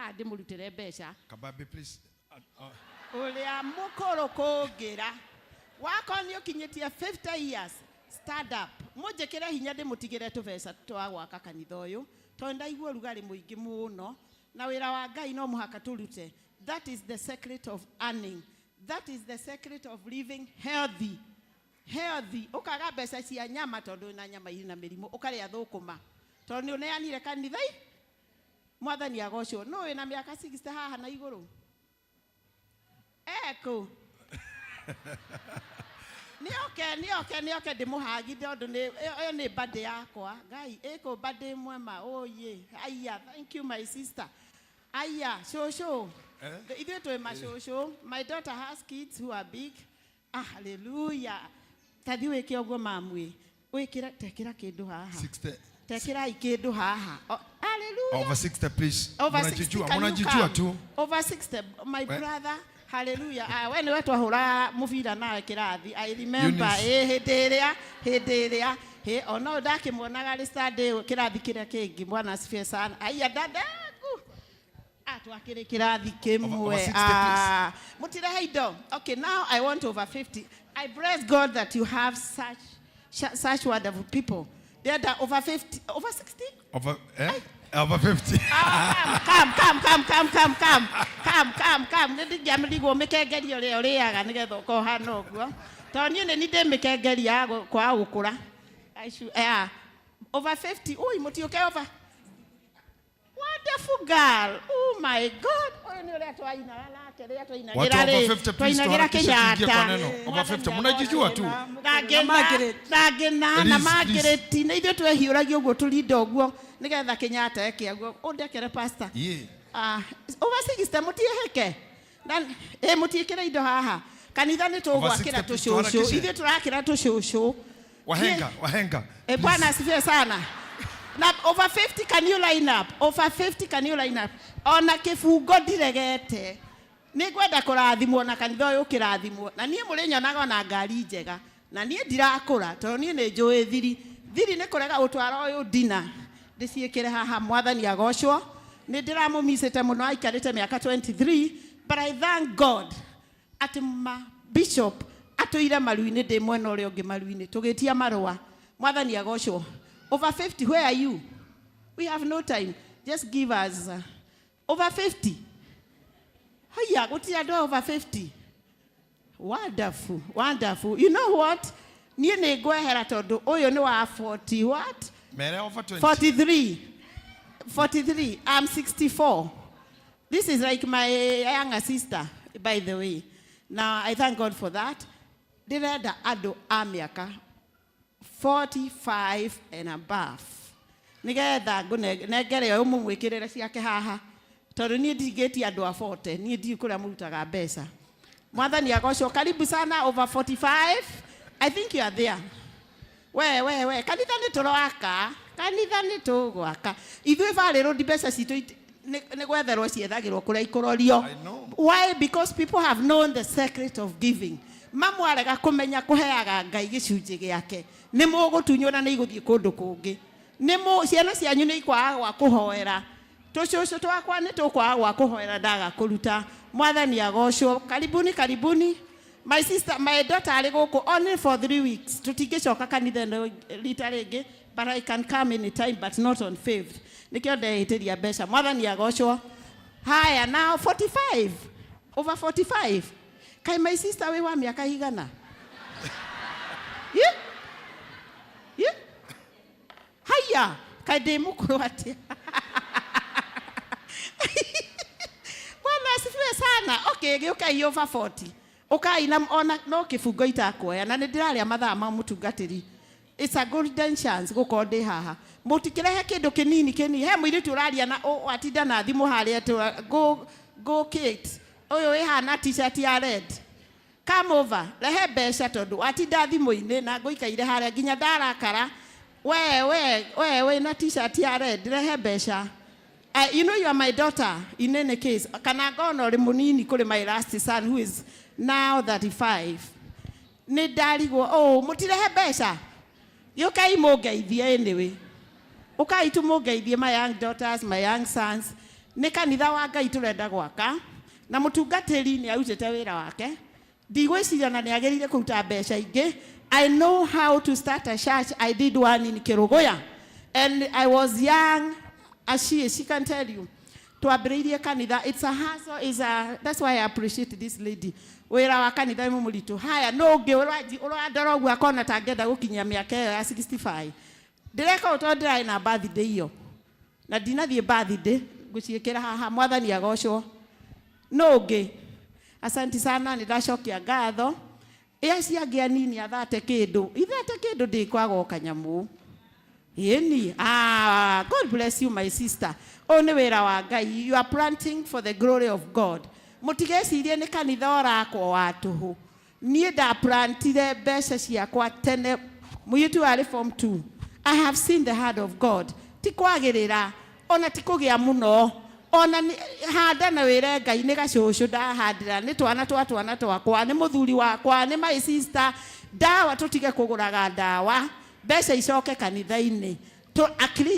Haha ndĩmũrutĩre mbeca. Kababi, please. Ũrĩa mũkũrũ kũngĩra. Wakorwo nĩ ũkinyĩtie 50 years, stand up. Mũnjĩkĩre hinya ndĩmũtigĩre tũbeca twa gwaka kanitha ũyũ, tondũ ndaigua ũrugarĩ mũingĩ mũno, na wĩra wa Ngai no mũhaka tũrute. That is the secret of earning. That is the secret of living healthy. Healthy. Ũkaga mbeca cia nyama tondũ wĩna nyama irĩ na mĩrimũ, ũkarĩa thũkũma. Tondũ nĩ ũneanire kanitha. Mwathani agocwo. Nũ wĩna mĩaka 60 haha na igũrũ? Ekũ. Nĩoke, nĩoke, nĩoke ndĩmũhagi tondũ nĩ ĩyo nĩ birthday yakwa. Ngai, ĩkũ birthday mwema. Oye. Aya, thank you, my sister. Aya, shosho. Eh? Ithuĩ twĩ macũcũ. My daughter has kids who are big. Ah, hallelujah. Tathi wĩke ũguo mamwe. Wĩkĩre, tekĩra kĩndũ haha. 60. Tekĩrai kĩndũ haha. Oh, hallelujah. Over 60, please. Over 60, Mnajijua, can you mnajijua come? tu. Over 60, my brother. Hallelujah. Ah, we niwe twahũraga mũbira nawe kĩrathi. I remember. Eunice. Eh, hĩndĩ ĩrĩa, hĩndĩ ĩrĩa. Hĩ, ona ũyũ ndakĩmuonaga rĩ Sunday kĩrathi kĩrĩa kĩngĩ. Bwana asifiwe sana. Aya, dada yangu. Ah, twakĩrĩ kĩrathi kĩmwe. Over 60, Ah, mũtirehe indo. Okay, now I want over 50. I bless God that you have such wonderful people. Ndĩrenda over 50, over 60? Over, eh? Over 50. Ah, come, come, come, come, come, come, come, come, come. Nĩ ndingĩamĩrigwo mĩkengeria ũrĩa ũrĩaga nĩgetha ũkorwo ũhana ũguo. Tondũ niĩ nĩ niĩ ndĩ mĩkengeria ya kwaga gũkũra. I should, yeah. Over 50. Ui, mũtiũke over. Wonderful girl. Oh my God. Ũyũ nĩ ũrĩa twainaga nake rĩrĩa twainagĩra Watu over rĩ. 50, please, Twainagĩra tuharakishe tuingie kwa Kenyatta. neno. Over 50. Mnajijua tu. Na ngĩna Margaret. na ngĩna na Please, Margaret nĩ ithuĩ twehiũragia ũguo tũrinda ũguo nĩgetha Kenyatta eke ũguo. Ũndekere, pastor. Yeah. Ah, over 60 mũtiĩhĩke. Na ĩ mũtiĩkĩre indo haha. Kanitha nĩ Over tũgwakĩra 60, please, tũcũcũ. tuharakishe. Ithuĩ tũrakĩra tũcũcũ. Wahenga, wahenga. Eh, Bwana asifiwe sana. Na over 50, can you line up? Over 50, can you line up? Ona kĩbungo ndiregete. Nĩ ngwenda kũrathimwo na kanitha ũyũ ũkĩrathimwo. Na niĩ mũrĩnyonaga ona ngari njega. Na niĩ ndirakũra tondũ niĩ nĩ njũĩ thiri. Thiri nĩ kũrega gũtwara ũyũ ndina. Ndĩciĩkĩre haha. Mwathani agocwo. Nĩ ndĩramũmicĩte mũno, aikarĩte mĩaka 23, but I thank God atĩ ma bishop atũire maru-inĩ, ndĩ mwena ũrĩa ũngĩ maru-inĩ tũgĩtia marũa. Mwathani agocwo. Over 50, where are you? We have no time. Just give us over 50. Haya, gũtirĩ andũ a over 50. Wonderful, wonderful. You know what, niĩ nĩ ngwehera tondũ ũyũ nĩ wa 40 what? Mere over 20. 43, 43. I'm 64. This is like my younger sister, by the way. Now I thank God for that. Ndĩrenda andũ a mĩaka 45 and above nĩgetha ngũnengere ũyũ mũmwĩkĩrĩre ciake haha, tondũ niĩ ndingĩtia andũ a 40. Niĩ ndiũĩ kũrĩa mũrutaga mbeca. Mwathani agocwo. Karibu sana, over 45. I think you are there. We, we, we, kanitha nĩ tũroaka, kanitha nĩ tũgwaka. Ithuĩ Valley Road mbeca citũ nĩ gwetherwo ciethagĩrwo kũrĩa ikũrorio. I know. Why? Because people have known the secret of giving. Mamwarega kũmenya kũheaga Ngai gĩcunjĩ gĩake, nĩ mũgũtunywo na nĩ igũthiĩ kũndũ kũngĩ. Nĩ ciana cianyu nĩ ikwaga gwa kũhoera. Tũcũcũ twakwa nĩ tũkwaga gwa kũhoera ndaga kũruta. Mwathani agocwo. Karibuni, karibuni. My sister, my daughter arĩ gũkũ only for 3 weeks. Tũtingĩcoka kanitha ĩno rita rĩngĩ, but I can come anytime, but not on 5th. Nĩkĩo ndehĩtĩria mbeca. Mwathani agocwo. Haya, now 45, over 45. Kai, my sister, wĩ wa mĩaka igana? Yeah? Yeah? Haya, kaĩ ndĩ mũkũrũ atĩa? Bwana asifiwe sana. Okay, gĩũkai over 40. Ũkai na ona no kĩbungo itakuoya na nĩ ndĩrarĩa mathaa ma mũtungatĩri. It's a golden chance gũkorwo ndĩ haha. Mũtikĩrehe kĩndũ kĩnini kĩnini. He mũirĩtu ũraria na watinda na thimũ harĩa go go Kate. Ũyũ ĩhana T-shirt ya red. Come over, rehe mbeca tondũ watinda thimũ-inĩ na ngũikaire harĩa nginya ndarakara. We, we, we wĩna T-shirt ya red, rehe mbeca. You know you are my daughter in any case. Kana ngona ũrĩ mũnini kũrĩ my last son who is now 35. Nĩ ndarigwo, oh, mũtirehe mbeca. Gĩũkai mũngeithie anyway. Ũkai tu mũngeithie, my young daughters, my young sons. Nĩ kanitha wa Ngai tũrenda gwaka na mũtungatĩri nĩ arutĩte wĩra wake. Ndigwĩciria na nĩ agĩrĩire kũruta mbeca ingĩ. I know how to start a church. I did one in Kerugoya and I was young as she is. She can tell you. Twambĩrĩirie kanitha, it's a hustle, is a, that's why I appreciate this lady. Wĩra wa kanitha nĩ mũritũ. Haya, no ũngĩ ũrandora ũguo akona ta ngenda gũkinyia mĩaka ĩyo ya 65. Ndĩreka ũũ tondũ ndĩrarĩ na birthday iyo na ndinathiĩ birthday, ngũciĩkĩra haha. Mwathani agocwo. No ũngĩ, asanti sana, nĩ ndacokia ngatho. Ĩ acio angĩ anini athate kĩndũ, ithate kĩndũ, ndĩkwaga o kanyamũ. Ĩni, ah, God bless you, my sister. Ũyũ nĩ wĩra wa Ngai. You are planting for the glory of God. Mũtigecirie nĩ kanitha ũrakwo wa tũhũ. Niĩ ndaplantire mbeca ciakwa tene, mũirĩtu warĩ form 2. I have seen the hand of God. Ti kwagĩrĩra ona ti kũgĩa mũno, ona handa na wĩre Ngai nĩ gacũcũ ndahandĩra, nĩ twana twa twana twakwa, nĩ mũthuri wakwa, nĩ my sister. Ndawa tũtige kũgũraga ndawa, mbeca icoke kanitha-inĩ.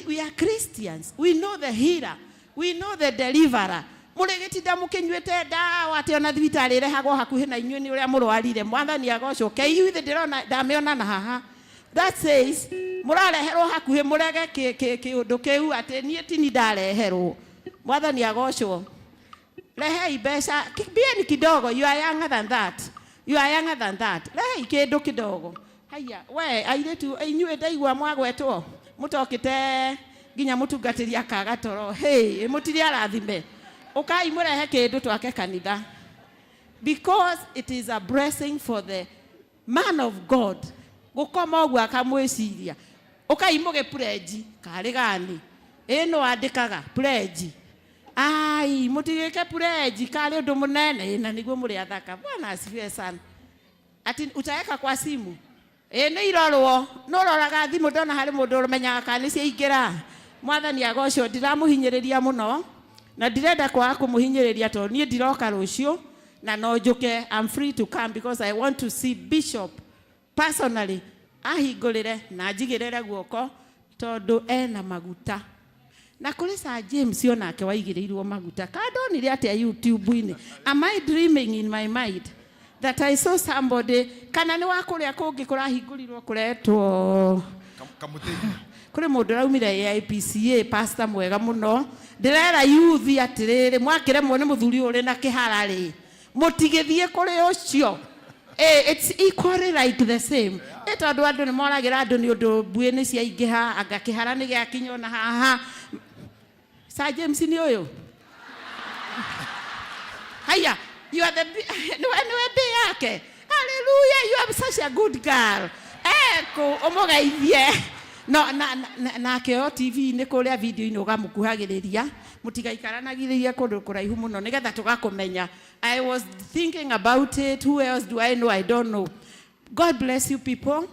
We are Christians. We know the healer, we know the deliverer. Mũrĩgĩtinda mũkĩnyuĩte ndawa atĩ ona thibitarĩ ĩrehagwo hakuhĩ na inyuĩ nĩ ũrĩa mũrwarire. Mwathani agocwo. Keiuthĩ ndĩrona ndamĩona na haha that says mũrareherwo hakuhĩ, mũrege kĩũndũ kĩu atĩ niĩ tini ndareherwo. Mwathani agocwo. Rehei mbeca, kimbieni kidogo. You are younger than that, you are younger than that. Rehei kĩndũ kidogo. Haya, we airĩtu inyuĩ ndaigua mwagwetwo mũtokĩte nginya mũtungatĩri akaga toro. Hey, mũtirĩ arathime. Ũkai mũrehe kĩndũ twake kanitha, because it is a blessing for the man of God gũkoma ũguo akamwĩciria. Ũkai mũgĩ pledge karĩ gani ĩno andĩkaga pledge. Ai, mũtigĩke pledge karĩ ũndũ mũnene na nĩguo mũrĩ athaka. Bwana asifiwe sana. Ati utaweka kwa simu? Ĩ nĩ irorwo, no roraga thimũ ndona harĩ mũndũ ũmenyaga kana nĩ ciaingĩra. Mwathani agocwo. Ndiramũhinyĩrĩria mũno na ndirenda kwaga kũmũhinyĩrĩria tondũ niĩ ndiroka rũciũ na no njũke. I'm free to come because I want to see Bishop personally, ahingũrĩre na njigĩrĩre guoko tondũ ena maguta. Na kũrĩ Sir James onake waigĩrĩirwo maguta. Kandonire atĩa YouTube-inĩ? Am I dreaming in my mind that I saw somebody, kana nĩ wa kũrĩa kũngĩ kũrahingũrirwo kũretwo Kamũtĩ-inĩ. Kũrĩ mũndũ ũraumire AIPCA, pastor mwega mũno. Ndĩrera youth atĩrĩrĩ, mwakĩremwo nĩ mũthuri ũrĩ na kĩhara rĩ, mũtigĩthiĩ kũrĩ ũcio. It's equally like the same. Tondũ andũ nĩ moragĩra andũ nĩ ũndũ mbuĩ nĩ ciaingĩha, anga kĩhara nĩ gĩakinya ona haha. Sir James nĩ ũyũ. Haya, you are the niwe mbĩ yake. Hallelujah, you are such a good girl. Eko ũmũgeithie. No na nake o TV-inĩ kũrĩa video-inĩ ũgamũkuhagĩrĩria, mũtigaikaranagĩrĩrie kũndũ kũraihu mũno nĩgetha tũgakũmenya. I was thinking about it. Who else do I know? I don't know. God bless you people.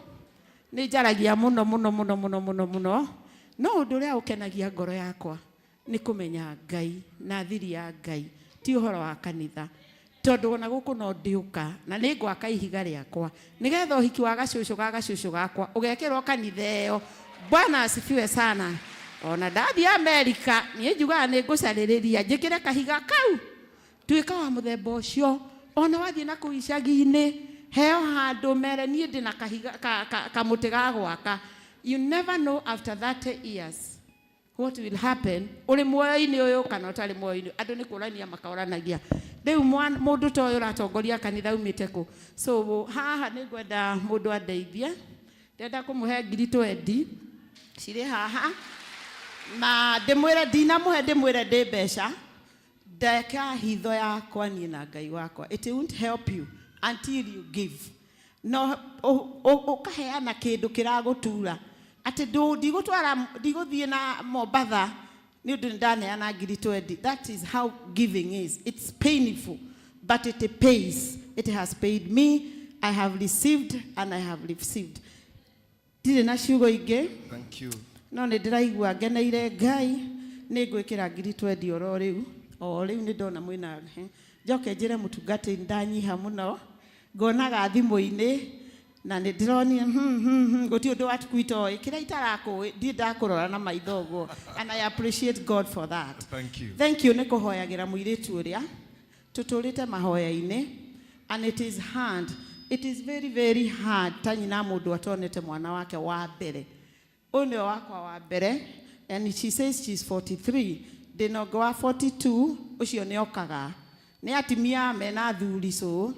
Nĩ njaragia mũno mũno mũno mũno mũno mũno, no ũndũ ũrĩa ũkenagia ngoro yakwa nĩ kũmenya Ngai na thiri ya Ngai, ti ũhoro wa kanitha, tondũ ona gũkũ no ndĩũka na nĩ ngwaka ihiga rĩakwa nĩgetha ũhiki wa gacũcũ ga gacũcũ gakwa ũgekĩrwo kanitha ĩyo. Bwana asifiwe sana. Ona ndathiĩ Amerika, niĩ njugaga nĩ ngũcarĩrĩria njĩkĩre kahiga kau. Tuĩka wa mũthemba ũcio. Ona wathiĩ na kũu icagi-inĩ, heo handũ, mere niĩ ndĩ na kahiga kamũtĩ ga gwaka. You never know after 30 years what will happen, ũrĩ muoyo-inĩ ũyũ kana ũtarĩ muoyo-inĩ. Andũ nĩ kũrania makoranagia. Rĩu mũndũ ta ũyũ ũratongoria kanitha umĩte kũ? So haha nĩ ngwenda mũndũ andeithie. Ndĩrenda kũmũhe 20,000 cirĩ haha na ndĩmwĩre ndinamũhe, ndĩmwĩre ndĩ mbeca ndeka hitho yakwa niĩ na Ngai wakwa. It won't help you until you give. No ũkaheana kĩndũ kĩragũtura atĩ ndigũtwara, ndigũthiĩ na Mombatha nĩ ũndũ nĩ ndaneana 20,000. That is how giving is. It's painful, but it pays. It has paid me. I have received and I have received. Ndirĩ na ciugo ingĩ. Thank you. No nĩ ndĩraigua ngeneire Ngai. Nĩ ngwĩkĩra 20,000 oro rĩu, o rĩu. Nĩ ndona mwĩna he. Njoke njĩre mũtungatĩri ndanyiha mũno, ngonaga thimũ-inĩ. Na nĩ ndĩronire gũtirĩ ũndũ watuku itoĩ kĩrĩa itarakũĩ ndirĩ ndakũrora na maitho ũguo, and I appreciate God for that. Thank you. Thank you nĩ kũhoyagĩra mũirĩtu ũrĩa tũtũrĩte mahoya-inĩ, and it is hard, it is very very hard ta nyina mũndũ atonete mwana wake wa mbere. Ũyũ nĩwe wakwa wa mbere, and she says she's 43. Ndĩna ũngĩ wa 42, ũcio nĩ okaga nĩ atimia mena athuri, so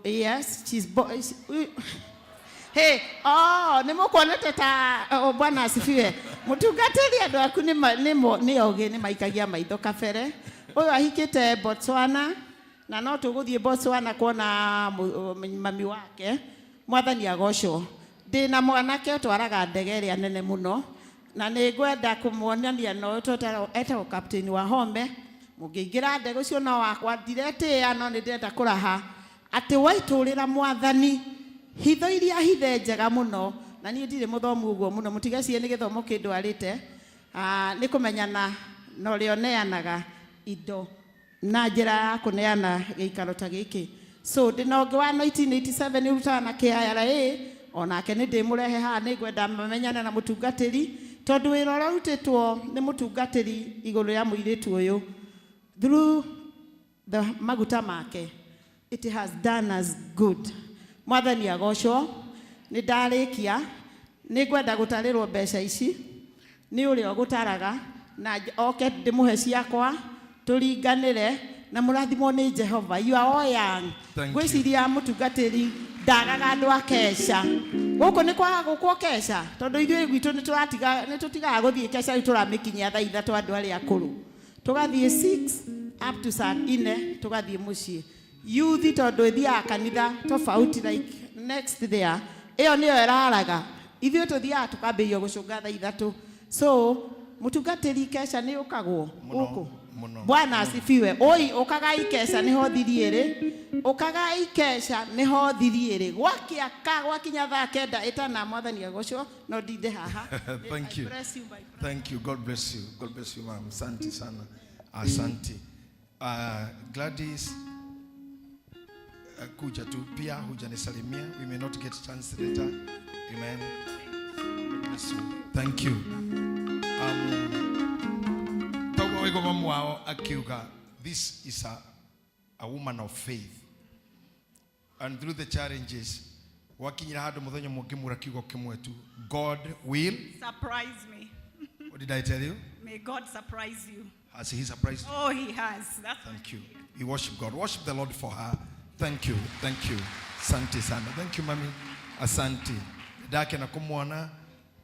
yes, she's Hey, oh, nĩ mũkuonete ta, oh, Bwana asifiwe. Mũtungatĩri, andũ aku nĩ ogĩ, nĩ maikagia maitho kabere. Ũyũ ahikĩte Botswana na no tũgũthiĩ Botswana kuona mami wake. Mwathani agocwo. Ndĩna mwanake ũtwaraga ndege ĩrĩa nene mũno na nĩ ngwenda kũmuonania no etagwo Captain Wahome. Mũngĩingĩra ndege ũcio no wakwa, ndiretĩĩa, no nĩ ndĩrenda kũraha atĩ waitũrĩra Mwathani hitho iria hithe njega mũno. Na niĩ ndirĩ mũthomu ũguo mũno, mũtigacie nĩ gĩthomo kĩndwarĩte. Ah, nĩ kũmenyana na ũrĩa ũneanaga indo na njĩra ya kũneana gĩikaro ta gĩkĩ. So ndĩna ũngĩ wa 1987 ũrutaga na KRA, onake nĩ ndĩmũrehe haha. Nĩ ngwenda mamenyane na mũtungatĩri tondũ wĩra ũrĩa ũrutĩtwo nĩ mũtungatĩri igũrũ rĩa mũirĩtu ũyũ through the maguta make, it has done us good. Mwathani agocwo. Nĩ ndarĩkia. Nĩ ngwenda gũtarĩrwo mbeca ici nĩ ũrĩa ũgũtaraga na oke ndĩmũhe ciakwa tũringanĩre na mũrathimwo nĩ Jehova. You are all young. Thank you. Ngwĩciria mũtungatĩri ndagaga andũ a keca gũkũ. Nĩ kwaga gũkwo keca tondũ ithuĩ gwitũ nĩ tũratiga, nĩ tũtigaga gũthiĩ keca. Rĩu tũramĩkinyia thaa 3 andũ arĩa akũrũ tũgathiĩ 6 up to saa 4 tũgathiĩ mũciĩ. Yuthi tondũ ĩthiaga kanitha tofauti, like next there, ĩyo nĩyo ĩraraga. Ithuĩ tũthiaga tũkambĩrĩria gũcũnga thaa 3. So mũtungatĩri, keca nĩ ũkagwo Mũno, gũkũ? Mũno. Bwana asifiwe. Oi, ũkagai keca nĩho thiri ĩrĩ, ũkagai keca nĩho thiri ĩrĩ gwakĩaka gwakinya thaa 9 ĩtana. Mwathani agocwo. No ndinde haha. Thank I you. bless you, my brother. Thank you. God bless you. God bless you, ma'am. Asante sana. Asante. Gladys, kuja tu pia hujanisalimia. We may not get chance later. Amen. God bless you. Thank you. Togo wego mamu wao akiuga, this is a woman of faith. And through the challenges, wakinyira handu muthenya mũngĩmũra kiugo kĩmwe tu, "God will Surprise me. What did I tell you? May God surprise you. Has he surprised you? Oh, he has. That's Thank you. We worship God. Worship the Lord for her. Thank you. Thank you. Asante sana. Thank you, mami. Asante. Ndakena kumwona.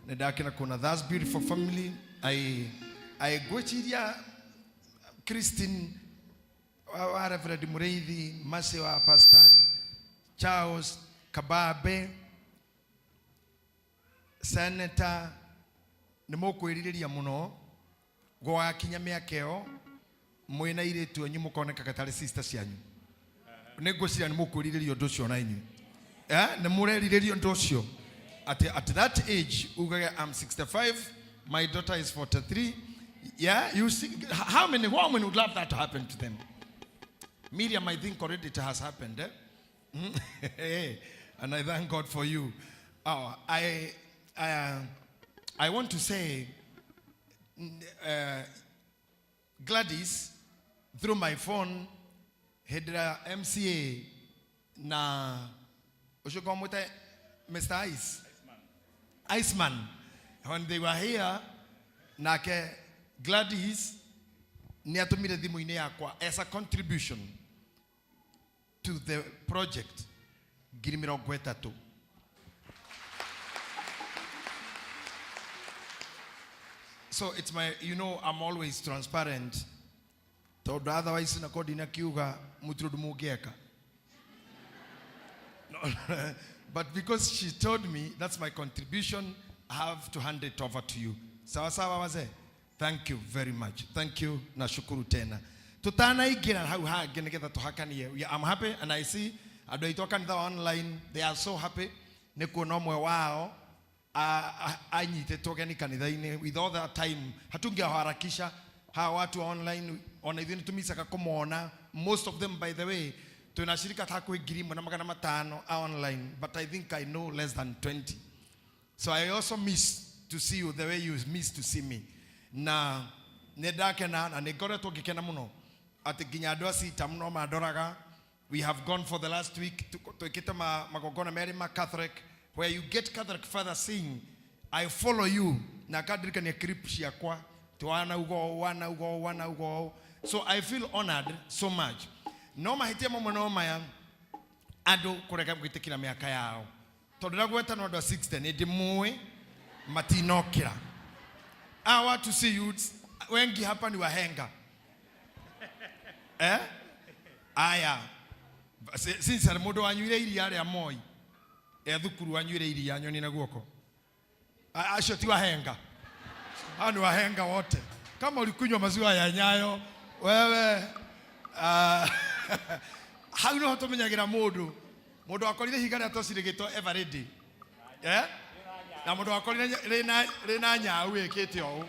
Ndakena kuona. That's beautiful family. I gwĩciria Christine wa Reverend Mureithi, Mercy wa Pastor Charles Kababe, Senator, nĩ mũkwĩrirĩria mũno gwakinya mĩaka ĩyo mwĩna airĩtu anyu mũkonekaga tarĩ sister cianyu. Nĩ ngwĩciria nĩ mũkwĩrirĩria ũndũ ũcio na inyuĩ. Eh, nĩ mũrerirĩria ũndũ ũcio atĩ at that age ugage, "I'm 65, my daughter is 43." Yeah, you see how many women would love that to happen to them? Miriam, I think already it has happened, eh? And I thank God for you. Oh, I want to say, Gladys, through my phone, hĩndĩ ĩrĩa MCA na ũcio ngomwĩte Mr. Ice Iceman, when they were here, nake Gladys nĩ atũmire thimũ-inĩ yakwa as a contribution to the project 30,000. So it's my, I'm always transparent tondũ otherwise na kodi na kiuga mũtirĩ ũndũ mũngĩeka. No, but because she told me that's my contribution, I have to hand it over to you. Sawa sawa, wazee. Thank you very much. Thank you. Nashukuru tena. Tutanaingira hau hangĩ nĩgetha tũhakanie. I'm happy and I see andũ aitũ a kanitha wa online, they are so happy nĩ kuona ũmwe wao anyitĩtwo geni kanitha-inĩ. With all that time hatungeharakisha hawa watu wa online, ona ithuĩ nĩtũmicaga kũmona, most of them, by the way. Twina ashirika ta hakuhĩ 1,500 a online, but I think I know less than 20. So I also miss to see you the way you miss to see me. Na nĩ ndakena na nĩ ngoretwo ngĩkena mũno atĩ nginya andũ a CITAM no mandoraga. We have gone for the last week twĩkĩte magongona merĩ ma Catholic, where you get Catholic father saying, "I follow you," na akandirikania clip ciakwa ti wanauga ũũ, wanauga ũũ, wanauga ũũ. So I feel honored so much. No mahĩtia mamwe no maya, andũ kũrega gwĩtĩkĩra mĩaka yao, tondũ ndagweta no andũ a 60 nĩ ndĩmũĩ matinokĩra. I want to see youths wengi hapa ni wahenga, eh? Aya, since mũndũ wanyuire iria rĩa Moi e thukuru, wanyuire iria nyoni na guoko. Acio ti wahenga? Hao ni wahenga wote. Kama ulikunywa maziwa ya Nyayo wewe, hau noho tũmenyagĩra mũndũ. Mũndũ wakorire ihiga rĩa toci rĩgĩtwo Eveready, eh? Na mũndũ wakorire rĩna nyau ĩkĩte ũũ,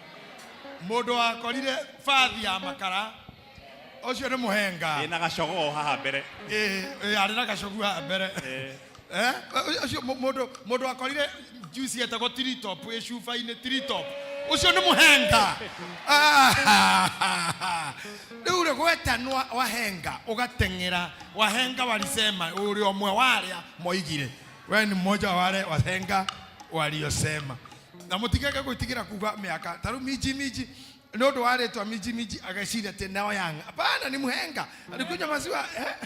mũndũ wakorire bathi ya makara, ũcio nĩ mũhenga. Ĩna gacogoo haha mbere. Ĩ, arĩ na gacogu haha mbere. Eh? Ũcio mũndũ wakorire juice yetagwo Tritop ĩ cuba-inĩ Tritop, ũcio nĩ mũhenga. Ah, rĩu rĩ gwetanwa wahenga ũgateng'era. Wahenga walisema ũrĩ ũmwe warĩa moigire, we ni mmoja wa wale wahenga waliosema. Na mũtigage gwĩtigĩra kuga mĩaka. Ta rĩu Minji Minji, nĩ ũndũ wa rĩtwa Minji Minji ageciria atĩ nao young. Hapana, ni mhenga. Alikunywa maziwa, eh?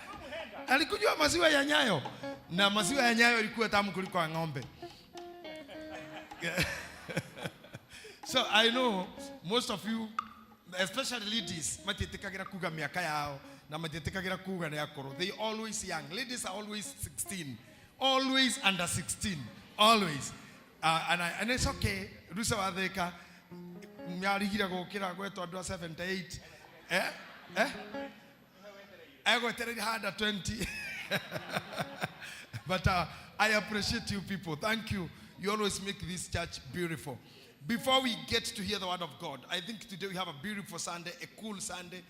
Alikunywa maziwa ya Nyayo, na maziwa ya Nyayo ilikuwa tamu kuliko ya ng'ombe. So I know most of you, especially ladies, matiĩtĩkagĩra kuga mĩaka yao na matiĩtĩkagĩra kuga nĩ akũrũ. They always young. Ladies are always 16, always under 16, always. And it's okay. Rusa wathĩka myarigire gũkĩra gwetwo andũ a 78, eh? Eh? Egwetereire handa 20. But I appreciate you people. Thank you. You always make this church beautiful. Before we get to hear the word of God, I think today we have a beautiful Sunday, a cool Sunday,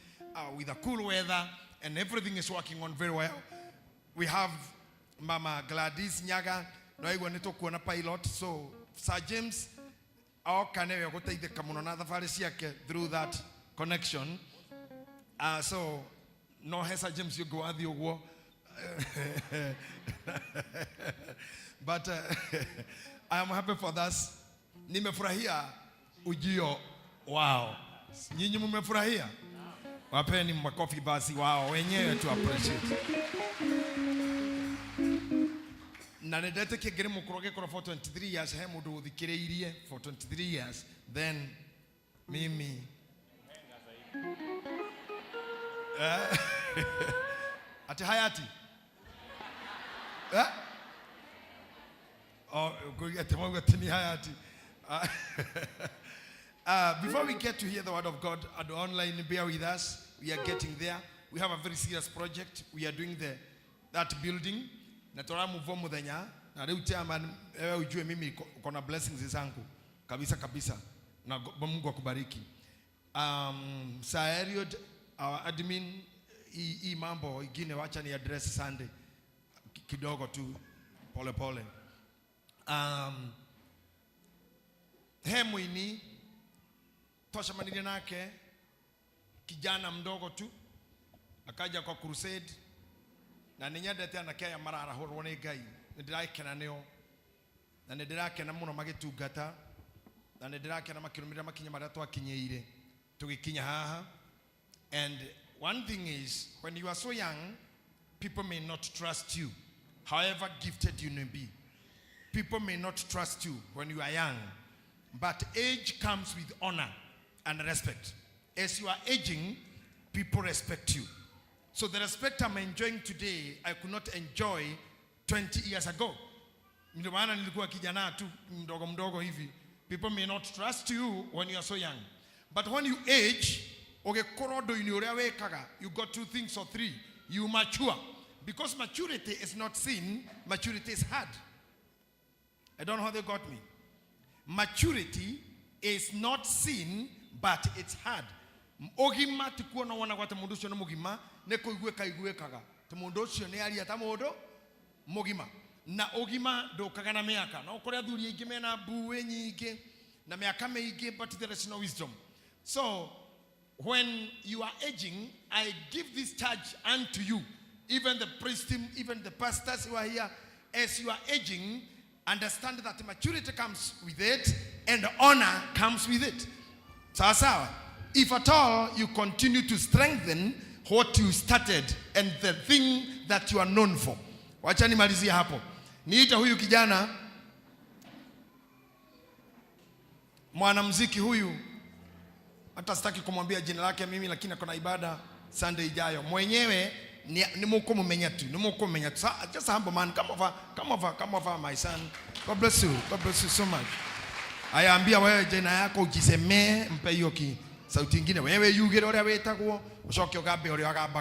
with a cool weather, and everything is working on very well. We have Mama Gladys Nyaga, no aigua nĩ tũkuona pilot, so Sir James oka nĩwe ũgũteithĩka mũno na thabarĩ ciake through that connection. So no he Sir James ũngĩ wathiĩ ũguo. But I am happy for that. Nimefurahia ujio wao. Nyinyi mmefurahia? Wapeni makofi basi wao wenyewe tu appreciate. Na nĩ ndetĩkia ngĩrĩ mũkũrũ gĩkorwo for 23 years he mũndũ ũthikĩrĩirie for 23 years, then mimi, eh? Ati hayati, eh? Oh, ati mauga ati ni hayati. Before we get to hear the word of God and online, bear with us. We are getting there. We have a very serious project. We are doing the that building. Na tũramove mũthenya na rĩu chairman, wewe ujue mimi uko na blessings zangu kabisa kabisa, na Mungu akubariki. Sir Eliud, our admin, hii mambo ingine wacha ni address Sunday kidogo tu pole pole. He mwini twacemanirie nake kijana mdogo tu akaja kwa crusade, na nĩ nyendete anake aya mararahũrwo nĩ Ngai. Nĩ ndĩrakena nĩo na nĩ ndĩrakena mũno magĩtungata, na nĩ ndĩrakena makĩrũmĩrĩra makinya marĩa twakinyĩire tũgĩkinya haha. And one thing is, when you are so young, people may not trust you, however gifted you may be. People may not trust you when you are young, but age comes with honor and respect. As you are aging, people respect you. So the respect I'm enjoying today, I could not enjoy 20 years ago. Ndio maana nilikuwa kijana tu mdogo mdogo hivi. People may not trust you when you are so young. But when you age, ũgĩkũra ũndũ-inĩ ũrĩa wĩkaga, you got two things or three. You mature. Because maturity is not sin, maturity is hard. I don't know how they got me. Maturity is not sin, but it's hard. Ũgima ti kuona wona gwate mũndũ ũcio nĩ mũgima, nĩ kũiguĩka iguĩkaga. Tĩ Ti mundu ucio ni aria ta mundu mugima, na ugima ndukaga na miaka. No kuri athuri aingi mena mbuĩ nyingĩ na miaka mĩingĩ, but there is no wisdom. So when you are aging, I give this charge unto you, even the priest team, even the pastors who are here. As you are aging, understand that maturity comes with it and honor comes with it. Sawa sawa. If at all you continue to strengthen what you started and the thing that you are known for. Wacha nimalizie hapo. Niita huyu kijana mwanamuziki huyu, hata sitaki kumwambia jina lake mimi, lakini ako na ibada Sunday ijayo. Mwenyewe ni mukumumenya tu, ni mukumumenya tu. Just a humble man. Come over, come over, come over, my son. God bless you. God bless you so much. Aya, ambia wewe jina yako ujisemee, mpe hiyo ki sauti ingine. Wewe yugire uria witagwo, ucoke ugambe uria ugambaga.